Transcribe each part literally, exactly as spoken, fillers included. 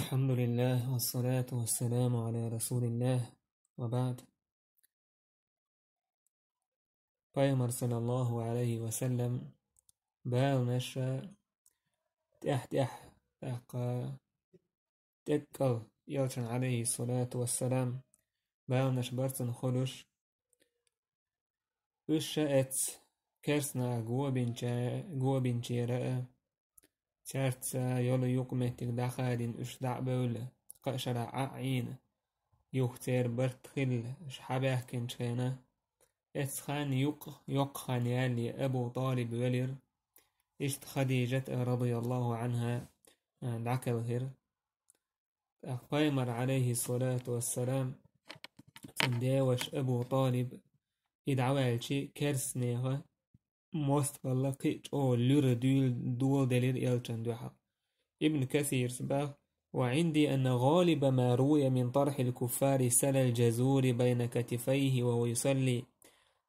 الحمد لله والصلاة والسلام على رسول الله وبعد. Пайхамар, саллаллаху алейхи ва саллям, баланаш тӀехь-тӀехь, тӀаккха тӀеккъал, элчан, алейхи салату вассалам, баланаш бар цун хуьлуш. Уьш ша эцна керстанаха гобинча-, гобинчера а, цаьрца йолу юкъаметтиг дӀахадийна уьш дӀа а бевлла, кхаа шарахь Ӏа а Ӏийна, юха церан барт хилла, уьш хьабаьхкинчу хенахь, эцна хан юкъа, йоккха хан ялале Абу ТӀалиб велира, иштта Хадижат а, радияллаху Ӏанха, а, дӀакхелхира. ТӀаккха Пайхамар, алейхи салату вассалам, цуьнан деваша Абу ТӀалиб, и дӀаваьлча, керстанеха мостагӀалла кхин а чӀогӀа луьра дуьйла доладелира элчан дуьхьал. Ибн Касирс баха: «وعندي أن غالب ما روي من طرح الكفار سلا الجزور بين كتفيه وهو يصلي».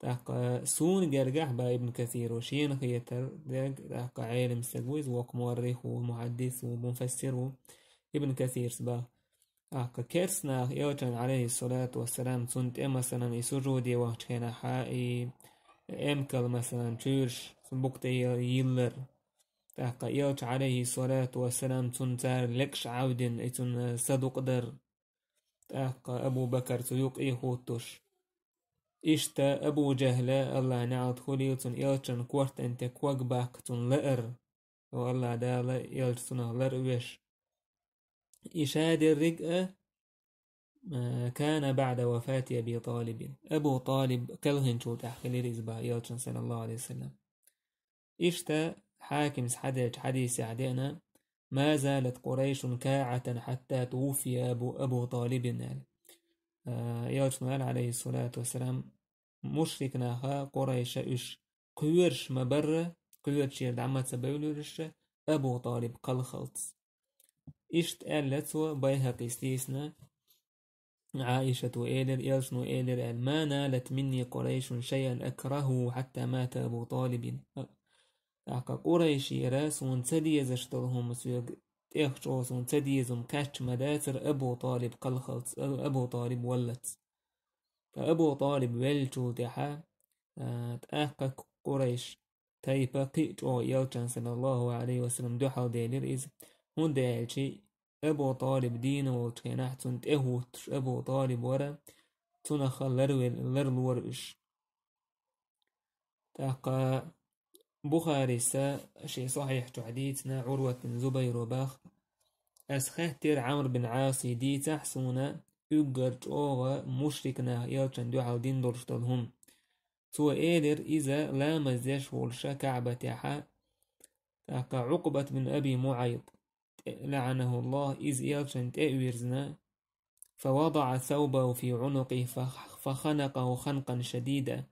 ТӀаккха суна гергахь, баха Ибн Касиро, шена хетар дерг, тӀаккха Ӏелам стаг ву иза, воккха муаррих ву, мухьаддис ву, муфассир ву, Ибн Касирс баха. ТӀаккха керстанаха элчан, алейхи салату вассалам, цунна тӀе, масалан, и сужуде вахчу хенахь, и эмкал, масалан, чуьйраш цунна букъа тӀе йиллар. ТӀаккха элча, алейхи салату вассалам, цунна цара лекаш Ӏавдина, и цунна садукъа дар. ТӀаккха Абу Бакар цу юкъе хӀуттуш. Иштта Абу Джахьла, Аллахьан неӀалт хуьлийла цунна, элчан кортан тӀе ког баккха цунна лаар. О Аллахь Дала, элча цунах лар а веш. И ша дерриг а, а, كان بعد وفاة أبي طالب. Абу ТӀалиб кхелхинчул тӀаьхьа хилира иза, баха элчан, саллаллаху алейхи ва саллям. Иштта Хьакимс хьаделлачу хьадисехь деана: «ما زالت قريش كاعة حتى توفي أبو، أبو طالب», аьлла. А, элчано аьлла, алейхи салату вассалам, мушрикнаха, Къурайша уьш кхоьруш ма-барра, кхоьручуьра дӀа ма ца бевлира уьш, Абу ТӀалиб кхалхалц. Иштта аьлла цо, Байхьакъис дийцина, Ӏаишата элира, элчано элира аьлла: «ما نالت مني قريش شيئا أكرهه حتى مات أبو طالب». ТӀаккха Къурайшера суна ца дезаш долу хӀума, соьга тӀех чӀогӀа суна ца деза хӀума кхаьчна ма дацара Абу ТӀалиб кхалхалц, Абу ТӀалиб валлалц. Ткъа Абу ТӀалиб веллачул тӀаьхьа, а, тӀаккха Къурайш тайпа кхин а чӀогӀа элчан, саллаллаху алейхи ва саллям, дуьхьал делира иза, хӀунда аьлча Абу ТӀалиб дийна волчу хенахь цунна тӀе хӀуттуш Абу ТӀалиб вара цунах ларвел-, ларлора уьш. ТӀаккха Бухарис шен Сахьихь чохь дийцина, Ӏурват бин Зубайро баха: «Ас хаьттира Ӏамр бин Ӏасе, дийцахь суна уггар чӀогӀа мушрикнах элчан дуьхьал дина долуш долу хӀума». Цо элира иза ламаз деш волуша Каъбатехьа, тӀаккха Ӏукъбат бин Аби МуӀайт, лаӀанахуллах, иза элчан тӀе а вирзина, فوضع ثوبه في عنقه فخ-، فخنقه خنقا شديدا.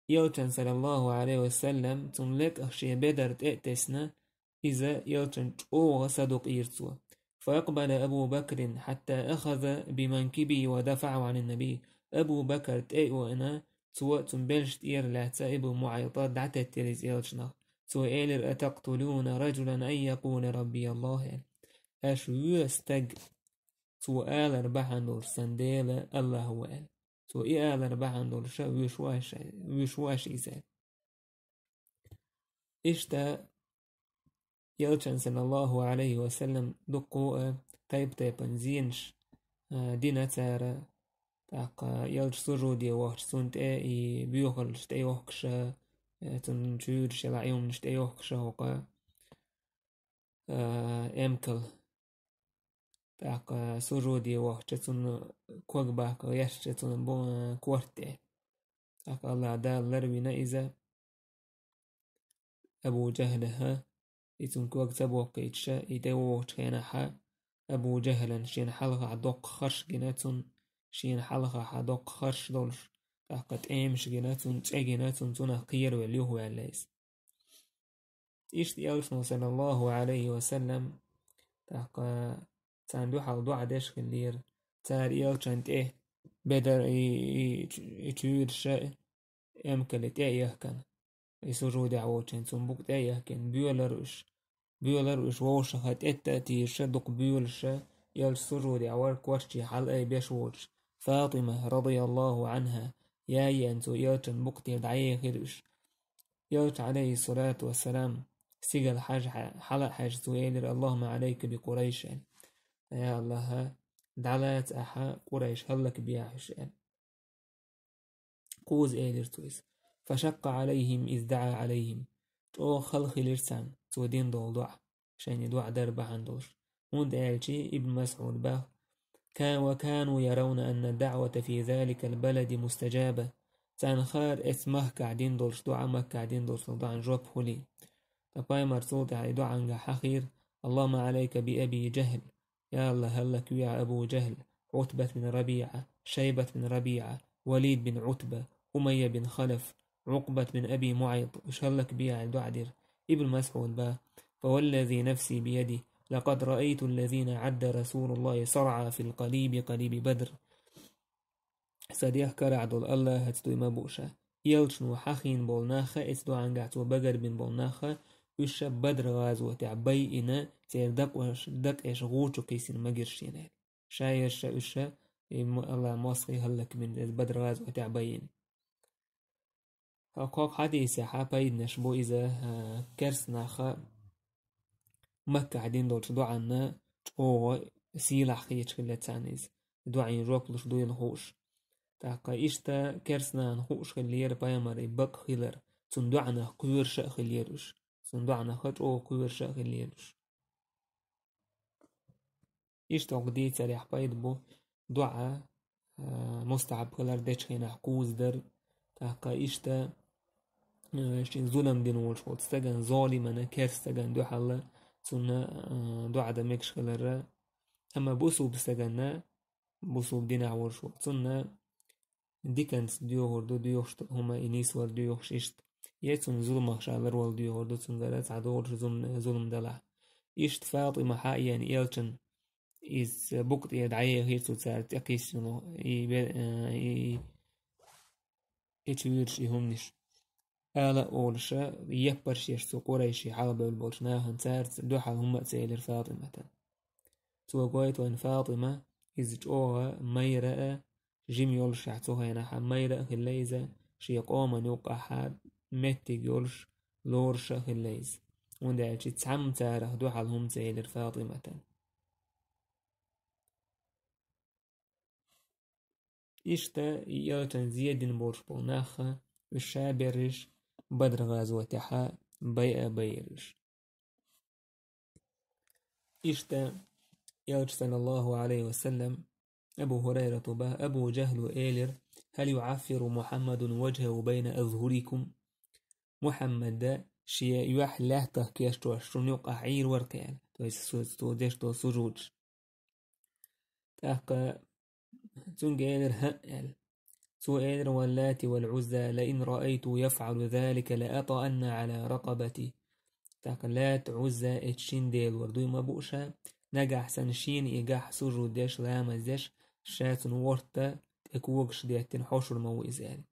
Элчан, саллаллаху алейхи ва саллям, цунна лекъах шен бедар тӀе а тесна, иза элчан чӀогӀа садукъийра цо. فأقبل أبو بكر حتى أخذ بمنكبه ودفعه عن النبي. Абу Бакар тӀе а веана, цо цунна белшаш тӀера лаьцна Ибн МуӀайта дӀатеттира иза элчанах. Цо элира: «أتقتلون رجلا أن يقول ربي الله؟» аьлла. Аша воьду стаг, цо алар бахьана долуш сан Дела Аллах ву аьлла. Цо и алар бахьана долуша вуьш ву аша, вуьш ву аша иза. Иштта, элчан, саллаллаху алейхи ва саллям, дуккха а тайп-тайпана зенаш, а, дина цара, тӀаккха элча сужуде вахча цунна тӀе и боьхаллаш тӀейохкуша, а, цунна чуьйраш яла Ӏуьйраннаш тӀейохкуша хӀокху, а, эмкал. ТӀаккха сужуде вахча цунна ког баккха гӀерташ цунна бу-, корта тӀе. ТӀаккха Аллах Дала ларвина иза Абу Джахьлаха, и цунна ког ца боккхуьйтуша, и тӀе вогӀучу хенахьа, Абу Джахьлан шена хьалхахь доккха харш гина цунна, шена хьалхахь доккха харш долуш, тӀаккха тӀемаш гина цунна, цӀе гина цунна, цунах кхеравелла юхаваьлла иза. Иштта элчано, саллаллаху алейхи ва саллям, тӀаккха царна дуьхьал доӀа деш хиллера, цара элчан тӀе бедар и, и, и чуьйраша эмкале тӀе а яхкана. И сужудехь волчун цунна букъа тӀе а яхкина, боьлар уьш, боьлар уьш вовшаха тӀетта а тийжаша, дукха боьлуша, Элча сужуде вар, корче хьалаайбеш воцуш. Фатима, радияллаху анхьа, яйен цо Элчан букъ тӀера дӀаехира уьш. Элча, алейхиссалату вассалам, сигала хьажа, хьала а хьаьжа, цо элира: «Аллахумма алейка би Курайш», — аьлла. «Я Аллахь, дӀалаца ахьа, Курайш хӀаллакбехьа уьш», — аьлла. Кхузза элира цо иза. «Фашакка алейхим из даа алейхим». ЧӀогӀа хала хилира царна цо дина долу доӀа, шайна и доӀа дар бахьана долуш. ХӀунда аьлча Ибн Масъуд бах: «Ка-, ва кану яравна анна даъвата фи заликал балади мустаджаба». Царна хаара эцу махкахь дина долуш доӀа, Маккахь дина долуш доӀан жоп хуьлий. Ткъа пайхамар цул тӀаьхьа и доӀангахь хьахийра: «Аллахумма алейка би Аби Джахл». «Я Аллахь, хӀаллаквехьа Абу Джахл, Ӏутбат бин РабиӀа, Шайбат бин РабиӀа, Валид бин Ӏутба, Умайя бин Халаф, Ӏукъбат бин Аби МуӀайт», уьш хӀаллакбехьа аьлла доӀа дира. Ибн Масъуд бах: «Фаваллази нафси биядихь, лакъад раайту аллазина Ӏадда Расулуллахи сарӀа фил къалиби къалиби Бадр». Сан дегӀ карахь долу Аллахьаца дуй ма бу ша. Элчано хьахийна болу нах а, эцу доӀангахь цо багарбина болу нах а, уьш ша Бадр гӀазотехь байина, церан дакъош-, дакъеш гӀу чу кхийсина магира шена аьлла. Ша ерш ша уьш ша, и м-, Аллахь мосхий хӀаллакбина, эцу Бадр гӀазотехь байина. Ткъа кху хьадисехь пайданаш бу иза, а, керста наха Маккахь дина долчу доӀанна чӀогӀа сийлахь хеташ хилла царна иза, доӀийн жоп луш дуйла хууш. ТӀаккха иштта керста нахана хууш хиллера пайхамар и бакъ хилар, цунна доӀанах кхоьруш а хиллера уьш. Цунна доӀанах чӀогӀа кхоьруш а хиллера уьш. Иштта хӀокху дийцарехь пайда бу доӀа, а, мустахьаб хилар дечу хенахь кхузза дар, тӀаккха иштта, а, шен зулам дина волуш волчу стагана, золимана, керста стагана дуьхьал цунна, а, доӀа дан мегаш хиларра, амма бусулба стагана, бусулба динехь волуш волу, цунна диканца доьхур ду, доьхуш ду хӀума, и нисвар доьхуш иштта. Я цунна зуламах ша ларвала доьхур ду, цуьнгара цхьа догӀуш зулам, зулам далахь. Иштта Фатима хьаеана элчан иза букъ тӀера дӀаехира цу цара тӀекхиссина, и бе-, э, и, и чу вуьйраш и хӀуманаш. Ала а олуша, еппарш еш цу Къурайши хьалабевлла болчу нахана цаьрца дуьхьал хӀумма а ца элира Фатиматан. Цо гойту вайн Фатима, иза чӀогӀа майра а, жима йолушехь цу хенахь майра а хилла иза, шен къоман юккъахьа меттиг йолуш, лоруш а хилла иза. ХӀунда аьлча цхьамма царах дуьхьал хӀума ца элира Фатиматан. Иштта и элчан зедина болуш болу нахха, уьш ша берриш Бадр гӀазотехьа байа а байриш. Иштта элча, саллаллаху алейхи ва саллям, Абу Хурайрата бах, Абу Джахлу элира: «Хал юӀаффиру Мухаммадун ваджхаху байна азхурикум?» Мухаммада шен юьхь лаьттах кечдеш шуна юккъахь Ӏийр вара кхел, то есть су-, цо деш долу сужудаш. ТӀаккха цуьнга элира: «ХӀаъ», — аьлла. Цо элира: «Валлати вал Ӏузза, ла ин раайту яфӀалу залика, ла атаанна Ӏала ракъабати». ТӀаккха Лат, Ӏузза эцу шина делора дуй ма бу ша, нагахь санна шена и гахь сужуд деш, ламаз деш, ша цунна ворта тӀе когаш деттина хьошур ма ву иза аьлла.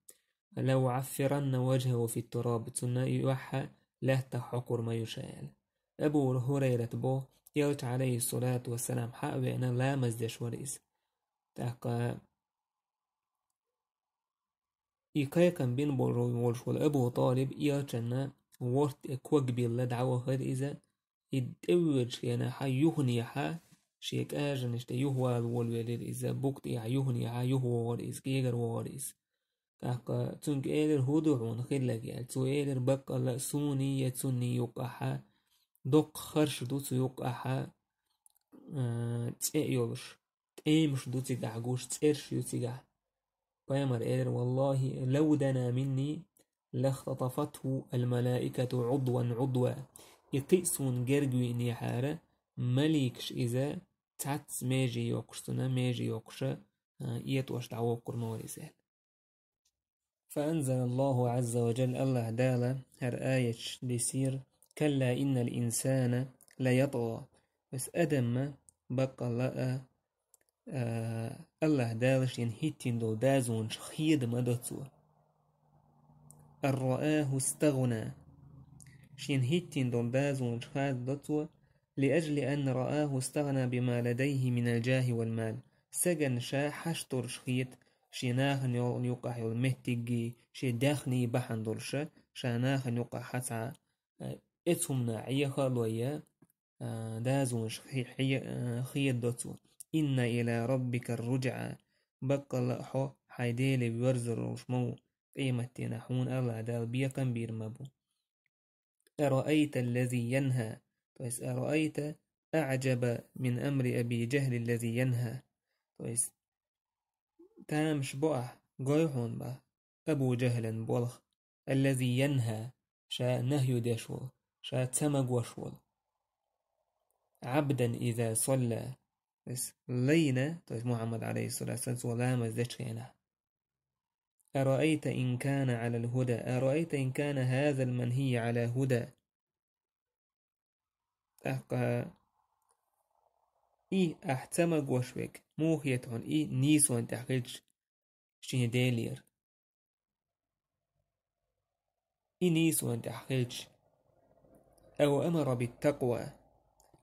«Ла уӀаффиранна ваджхаху фит тураб», цунна и юьхь лаьттах хьокхур ма ю ша аьлла. Абу Хурайрата бо, элча, алейхиссалату вассалам, хьа а веана, ламаз деш вара иза. ТӀаккха и кхайкхам бина болу волуш волу Абу Талиб элчанна ворта тӀе ког билла дӀавахара иза, и тӀевоьдуш хенахьа, юханехьа, шен кӀажанаш тӀе юхавала волавелира иза, букъ тӀехьа, юханехьа, юхавогӀура иза, кегара вогӀура иза. ТӀаккха цуьнга элира: «ХӀун ду хьуна хилларг?» — аьлла. Цо элира: «Баккъалла а суний я цунний юккъахьа, доккха харш ду цу юккъахьа, а, цӀе а йолуш, тӀемаш ду цигахь гуш, цӀераш ю цигахь». Пайхамар элира: «Валлахи, лав дана минни, лахтатафатху ал-малаикату Ӏудван Ӏудва». И кхин а суна герга виънехьара, маликаш иза цхьацца меже йоккхуш, цунна меже йоккхуша, а, этӀош дӀавоккхур ма вара иза аьлла. Фа анзалаллаху Ӏазза ва джалла, Аллахь Дала хӀара аяташ дисира: «Калла иннал инсана ла ятгӀа». Ас адамма баккъалла а, а, Аллахь Дала шен хӀиттина долу дазонаш хеда ма до цо. «Ар рааху стагӀна». Шен хӀиттина долу дазонаш хада до цо, لأجل أن رآه استغنى بما لديه من الجاه والمال. Сагана ша хьашт долуш хета, шен нахана йолу юкъахь йолу меттиггий, шен даьхний бахьана долуша, ша нахана юкъахь хьацхьа, э, эцу хӀуманах Ӏеха а лой, а, дазонаш хи-, хье-, а, хедадо цо. إن إلى ربك الرجعى. Баккъалла а хьо хьайн Деле воьрзур волуш ма ву, къематдийнахь хьуна АллахӀ Дала бекхам бийр ма бу. أرأيت الذي ينهى. То есть, أرأيت أعجب من أمر أبي جهل الذي ينهى. То есть, тамаш бо ахь, гой хьуна бах, Абу Жахьлан болх, الذي ينهى, ша нахью деш волу, ша ца магош волу. عبدا إذا صلى. То есть, лайна, то есть, Мухьаммад, алейхиссалату вассалам, цо ламаз дечу хенахь. أرأيت إن كان على الهدى، أرأيت إن كان هذا المنهي على هدى. ТӀаккха и ахь ца магош верг, муха хета хьуна и нийсонан тӀехь хилча шен Делера? И нийсонан тӀехь хилча. أو أمر بالتقوى،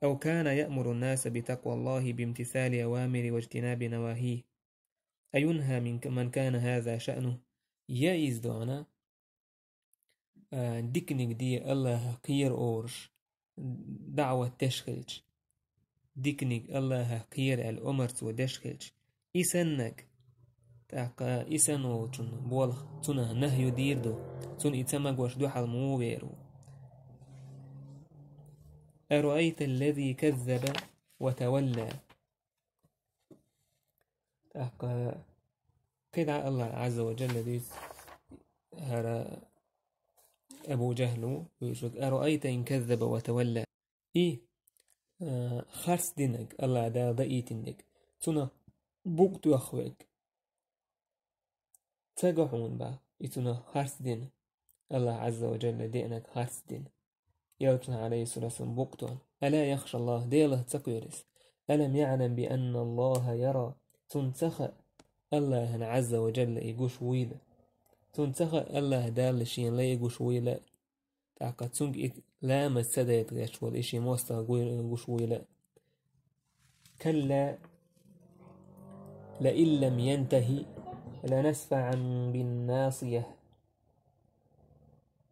أو كان يأمر الناس بتقوى الله بامتثال أوامره واجتناب نواهيه. أينهى من ك-، من كان هذا شأنه؟ Я иза дона, а, диканиг де АллахӀах кхера олуш, даӀват деш хилча, диканиг АллахӀах кхера аьлла омар цо деш хилча, и саннаг, тӀаккха и санна волчун болх, цунах нахью дийр ду, цунна и ца магош дуьхьал муха вер ву? أرأيت الذي كذب وتولى. ТӀаккха кхидӀа АллахӀ Ӏазза ва Джалла дуьйцу хӀара Абу Джахьлу, вуьйцург: أرأيت إن كذب وتولى. И, а, харц динарг, АллахӀ Дала даийтинарг, цунах букъ тоьхна верг. Ца го хьуна бах, и цунах харц дина, АллахӀ Ӏазза ва Джалла деанарг харц дина. Элчанах, алейхиссалату вассалам, букъ тоьхна. ألا يخشى الله, Делах ца кхоьру иза? ألم يعلم بأن الله يرى, цунна ца хаьа, АллахӀана Ӏазза ва Джалла и гуш вуйла? Цунна ца хаьа, АллахӀ Далла шен лай гуш вуйла? ТӀаккха цуьнга и ламаз ца дайта гӀерташ волу, и шен мостагӀа гуй-, гуш вуйла? كلا لئن لم ينته لنسفعا بالناصية.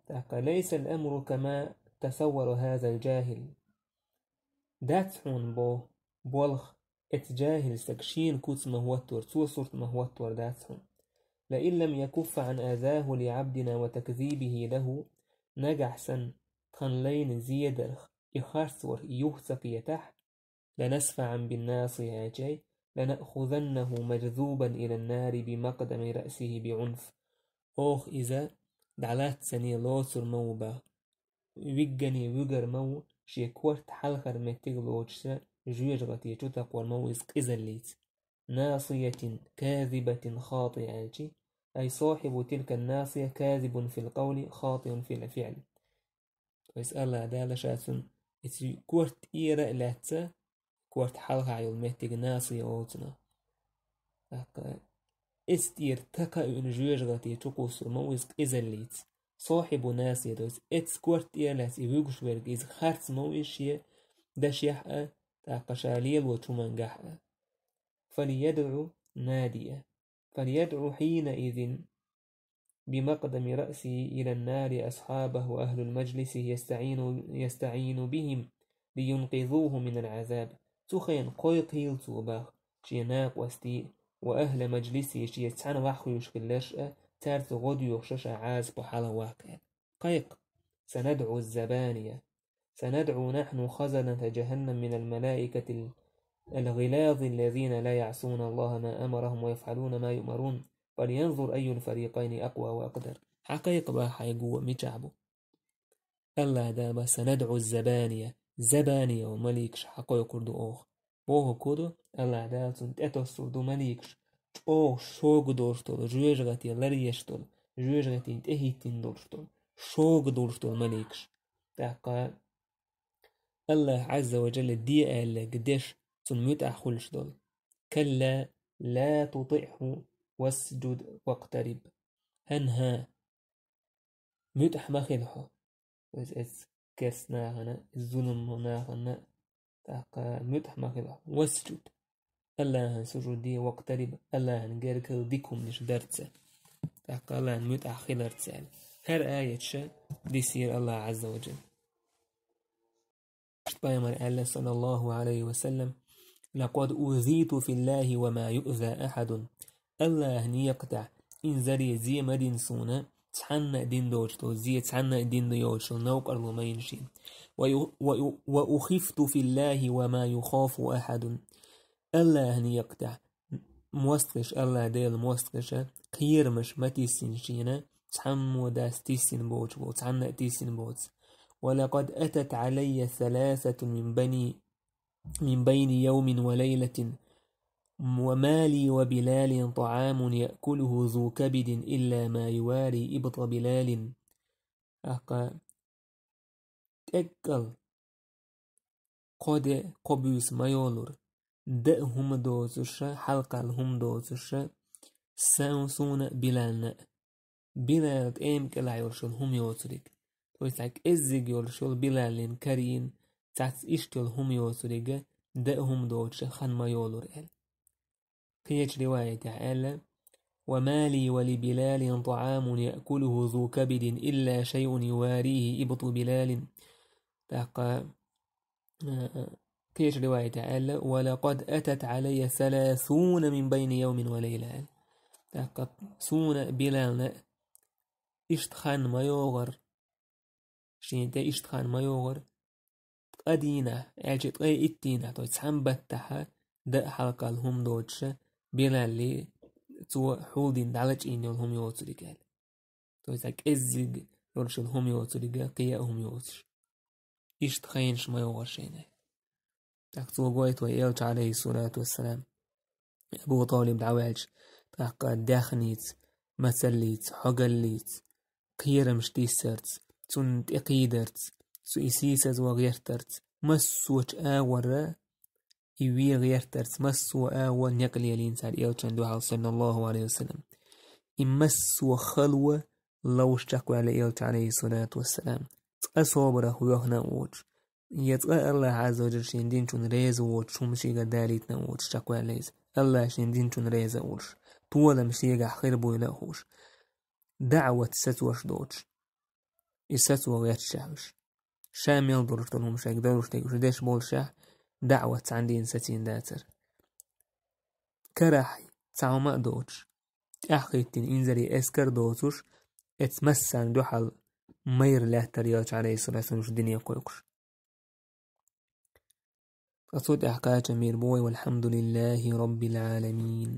ТӀаккха ليس الأمر كما تصور هذا الجاهل. Дац хьуна бо болх, эцу жахӀил стаг шена куц ма хӀоттор, цо сурт ма хӀоттор дац хьуна. لئن لم يكف عن أذاه لعبدنا وتكذيبه له, нагахь санна тхан лайна зедарх и харц варх и юха ца кхетахь, لنسفعا بالناصية, لنأخذنه مجذوبا إلى النار بمقدم رأسه بعنف. Оха иза дӀалаца цане лоцур ма ву бах. Виггане вуьгур ма ву, шен корта хьалхара меттиг лоцуша жоьжахати чу такхор ма ву иза къизаллица. ناصية كاذبة خاطئة аьлчи, أي صاحب تلك الناصية كاذب في القول خاطئ في الفعل. То есть АллахӀ Дала ша цунна иза корта тӀера а лаьцна, корта хьалха йолу меттиг насия олу цунах. ТӀаккха иза тӀера така а юьйна жоьжахати чу кхуссур ма ву иза къизаллица. صاحب ناصية, то есть эцу корта тӀера лаьцна и вуьгуш верг иза харц ма ву иза шен дашехь а, тӀаккха ша лелочу хӀумангахь а. فليدع ناديه. فليدع حينئذ بمقدم رأسه إلى النار أصحابه وأهل المجلس يستعين، يستعين بهم لينقذوه من العذاب. Цу хенахь кхойкхийла цо бах шен накъостий ва ахӀла мажлисий, шеца цхьаьна ваха хуьйшуш хилларш а, цаьрца гӀо доьхуш а ша Ӏазапо хьалхаваккха аьлла. Кхайкха: سندع الزبانية. سندع نحن خزنة جهنم من الملائكة ال-، الغلاظ الذين لا يعصون الله ما أمرهم ويفعلون ما يؤمرون. فلينظر أي الفريقين أقوى وأقدر. Хьакхайкха бах хьайн го мичахь бу. АллахӀ Дала бах: سندع الزبانية. Забания йолу маликаш хьакхойкхур ду оха. Бохург хӀун ду, АллахӀ Дала цунна тӀетоссур ду маликаш, чӀогӀа шога долуш долу, жоьжахати ларъеш долу, жоьжахатина тӀехӀиттина долуш долу, шога долуш долу маликаш. ТӀаккха АллахӀ Ӏазза ва Джалла де аьлларг деш, цунна муьтӀахь хуьлуш долу. كلا لا تطعه واسجد واقترب. ХӀан-хӀа, муьтӀахь ма хила хьо. Иза эцу керста нахана, иза зулам нахана тӀаккха муьтӀахь ма хила. Васджуд. Аллахьан сужуд де, вакътариб, Аллахьан гергара дика хӀуманаш дарца. ТӀаккха Аллахьан муьтӀахь хиларца аьлла. ХӀара аяташ дисира Аллахь Ӏазза ва Джалла. Пайхамар аьлла, саллаллаху Ӏалайхи ва саллам: «Лакъад узиту филлахи ва ма юъза ахьадун». Аллахьан некъа тӀехь инзаре зе ма дина суна, цхьанна а дина доцуш долу зе, цхьанна а дина йоцуш йолу новкъарло ма йина шена. «Ва ю-, ва ю-, ва ухифту филлахи ва ма юхафу ахьадун». Аллахьан некъа тӀехь мостагӀаш, Аллахь Делан мостагӀаша кхерамаш ма тиссина шена, цхьаммо дас тиссина боцуш болу, цхьанна а тиссина боцу. «Ва лакъад атат Ӏалайя саласатун мин бани, мин байни явмин ва лайлатин, ва ма ли ва Билалин тӀаӀамун яъкулуху зу кабидин илла ма ювари ибта Билалин». ТӀаккха тӀеккъал кхо де, кхо буьйса ма йолура, даа хӀума доцуша, хьалкхал хӀума доцуша, сан-, суна а, Билална а. Билал тӀема кӀелахь йолуш йолу хӀума йоцуриг. То есть цхьа кӀеззиг йолуш йолу Билаллин карийна, цац иштта йолу хӀума йоцурига, даа хӀума доцуша хан ма йолура аьлла. Кхечу риваятехь аьлла: «Ва ма ли ва ли Билалин тӀаӀамун яъкулуху зу кабидин илла шайъун юварихи ибту Билалин». ТӀаккха, э, кхечу риваятехь аьлла: «Ва лакъад атат Ӏалайя саласуна мин байни явмин ва лайла», аьлла. ТӀаккха суна а, Билална а иштта хан ма йогӀара, шена тӀе иштта хан ма йогӀара, ткъа дийнахь, аьлча ткъе итт дийнахь, то есть цхьана баттахьа, даа, хьалкхал хӀума доцуша, Билалли цо хьулдина дӀалачкъийна йолу хӀума йоцуриг аьлла. То есть цхьа кӀеззиг йолуш йолу хӀума йоцурига, кхин яа хӀума йоцуш. Иштта хенаш ма йогӀара шена. ТӀаккха цо гойту вай элча, Ӏалайхиссалату вассалам, Абу ТӀалиб дӀаваьлча, тӀаккха даьхница, мацаллица, хьогаллица, кхерамаш тиссарца, цунна тӀекхийдарца, цу и сийсазо гӀертарца, массочу агӀора и вен гӀертарца, массо а агӀо некъ лелийна цара элчан дуьхьал, саллаллаху Ӏалайхи ва саллам. И массо а хало ловш чекхваьлла элча, Ӏалайхиссалату вассалам. Цкъа собарах воьхна а воцуш, я цкъа Аллахь Ӏазза ва Джалла шен динчунна реза воцуш, хӀума шега далийтина а воцуш, чекхваьлла иза. Аллахь шен динчунна реза а волуш, толам шегахь хир буйла а хууш, даӀват сацош доцуш, и сацо гӀерташехь уьш. Ша мел долуш долу хӀума шайга долуш дерг уьш деш болушехь, даӀват цхьана дийна сацийна дацара. Карахь цхьа хӀума а доцуш, тӀаьхьахӀиттина инзаре эскар а доцуш, эцу массарна дуьхьал майра лаьттара элча, Ӏалайхиссалату вассалам, уьш дине кхойкхуш. Ткъа цу тӀехь кхачам бийр бу вай: «Валхьамдулиллахи Роббил Ӏаламин».